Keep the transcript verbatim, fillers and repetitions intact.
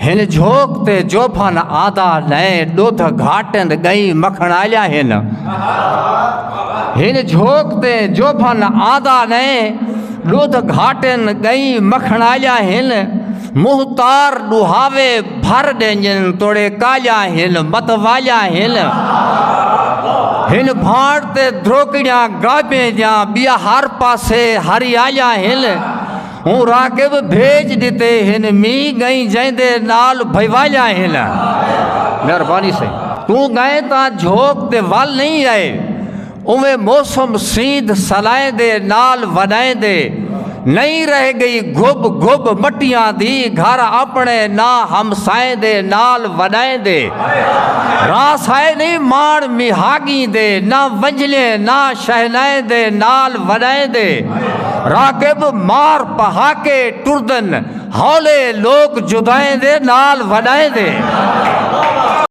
ہن جھوک تے جوبھن آندا نئیں، ݙدھ گھاٹن ڳئیں مکھݨ آلیاں ہن۔ ہن جھوک تے جوبھن آندا نئیں، ݙدھ گھاٹن ڳئیں مکھݨ آلیاں ہن۔ منہ تار ݙوہاوے بھر ݙینجن، توڑے کالیاں ہن، مت والیاں ہن۔ ہن بھاݨ تے دھروکڑیاں گابیں دیاں، ٻیا ہر پاسے ہریالیاں ہن۔ ہوں راکب بھیج ݙتے ہن، مینہ ڳئیں جیندے نال بھیوالیاں ہن۔ مہربانی سئیں۔ توں ڳئیں تاں جھوک تے ول نئیں آئے، اوویں موسم سیندھ سلائیں دے نال وݙائیں دے۔ نئیں رہ ڳئی گھب گھب مٹیاں دی، گھر اپݨے نہ ہمسائیں دے نال وݙائیں دے۔ راس آئے نئیں ماݨ مہاڳیں دے، نہ ونجھلیں نہ شہنائیں دے نال وݙائیں دے۔ راکب مار پہاکے ٹردن، ہولے لوک جدائیں دے نال وݙائیں دے۔